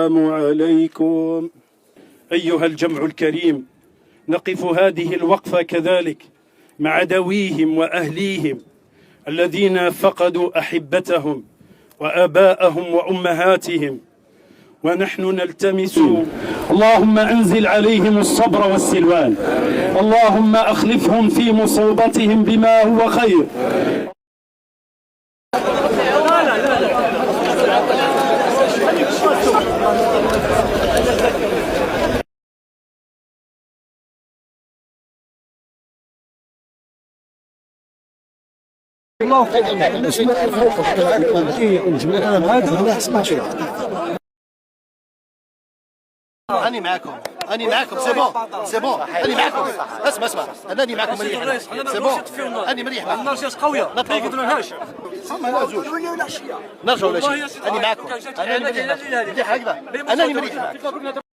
السلام عليكم. أيها الجمع الكريم، نقف هذه الوقفة كذلك مع ذويهم وأهليهم الذين فقدوا أحبتهم وآباءهم وأمهاتهم، ونحن نلتمس، اللهم أنزل عليهم الصبر والسلوان، اللهم أخلفهم في مصوبتهم بما هو خير. أنا معاكم، أنا معاكم، c'est bon، c'est bon، أنا معاكم. اسمع اسمع، أنا معاكم، مريح، c'est bon، أنا مريح معاكم. النار جات قويه، ما يقدرونهاش. نرجعوا لشيء. أنا معاكم، أنا مريح معاكم. مليح هكذا، أنا مريح معاكم.